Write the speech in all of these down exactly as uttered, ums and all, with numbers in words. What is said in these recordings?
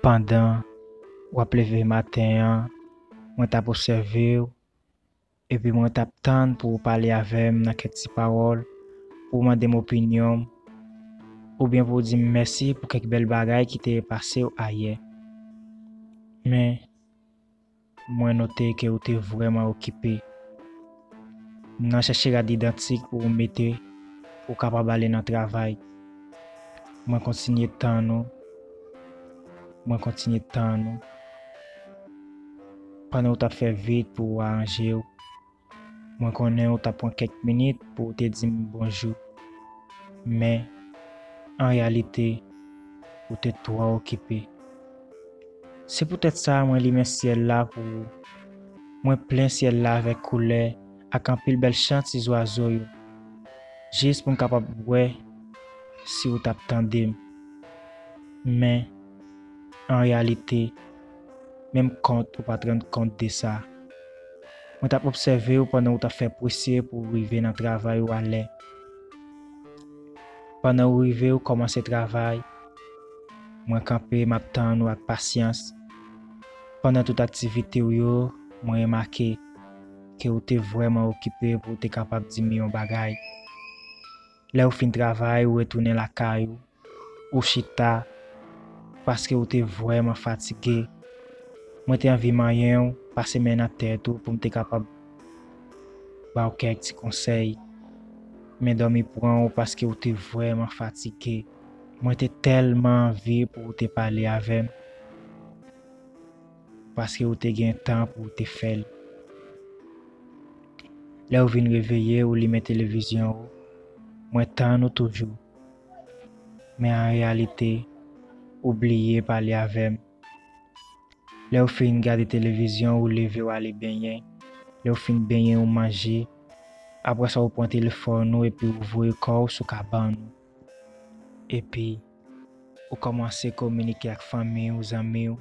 Pandan w ap leve maten an, mwen t ap obsève w, epi mwen t ap tann pou w pale avè m nan kèk ti pawòl, pou w mande m opinyon m, oubyen pou w di m mèsi pou kèk bèl bagay ki te pase w ayè. Men, mwen note ke w te vrèman okipe. M nan chèche rad idantik pou w mete pou w kapab ale nan travay. Mwen kontinye tann ou. Mwen kontinye tann ou. Pandan w t ap fè vit pou w aranje w, mwen konnen w t ap pran kèk minit pou w te di m bonjou. Men, an reyalite, ou te twò okipe. Se poutèt sa mwen limen syèl la pou ou. Mwen plen syèl la avèk koulè ak anpil bèl chan ti zwazo yo, jis pou m kapab wè si w t ap tande m. Men, an reyalite, menm kont ou pa t rann kont de sa. Mwen t ap obsève w pandan w t ap fè prese pou w rive nan travay ou alè. Pandan w rive, w kòmanse travay. Mwen kanpe, m ap tann ou ak pasyans. Pandan tout aktivite w yo, mwen remake ke w te vrèman okipe pou w te kapab di m yon bagay. Lè w fin travay, ou retounen lakay ou, ou chita, paske w te vrèman fatige. Mwen te anvi manyen w, pase men nan tèt ou pou m te kapab ba w kèk ti konsèy. Men dòmi pran w paske w te vrèman fatige. Mwen te tèlman anvi pou w te pale avè m, paske w te gen tan pou w te fè l. Lè w vin reveye, ou limen televizyon ou, mwen tann ou toujou. Men an reyalite, ou bliye pale avè m. Lè w fin gade televizyon, ou leve, w ale benyen. Lè w fin benyen, ou manje. Apre sa, ou pran telefòn ou epi ou voye kò w sou kabann ou. Epi, ou kòmanse kominike ak fanmi w, zanmi w,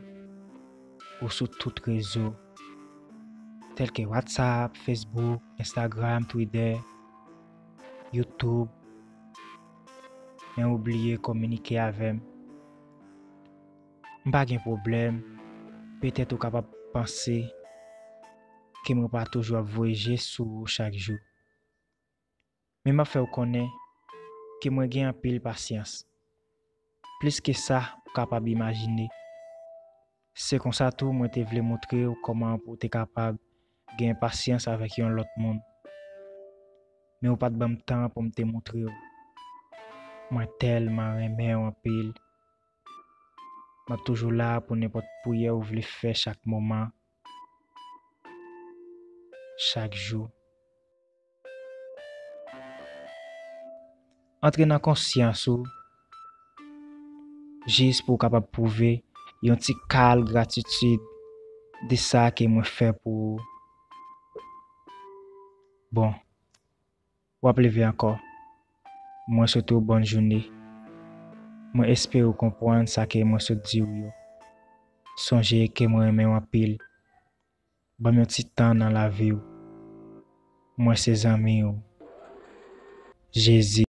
ou sou tout rezo, tèlke WhatsApp, Facebook, Instagram, Twitter, YouTube. Men ou bliye kominike avè m. M pa gen pwoblèm. Petèt ou kapab panse ke mwen pa toujou ap voye je sou ou chak jou. Men m ap fè w konnen ke mwen gen anpil pasyans. Plis ke sa ou kapab imajine. Se konsa tou mwen te vle montre w kòman pou w te kapab gen pasyans avèk yon lòt moun. Men ou pa t ban m tan pou m te montre w. Mwen tèlman renmen w anpil. M ap toujou la pou nenpòt priyè ou vle fè chak moman, chak jou. Antre nan konsyans ou, jis pou w kapab pwouve yon ti kal gratitid de sa ke mwen fè pou ou. Bon, w ap leve ankò. Mwen swete w bòn jounen. Mwen espere w konprann sa ke mwen sot di w yo. Sonje ke mwen renmen w anpil. Ban m yon ti tan nan lavi w. Mwen se zanmi w. Jezi.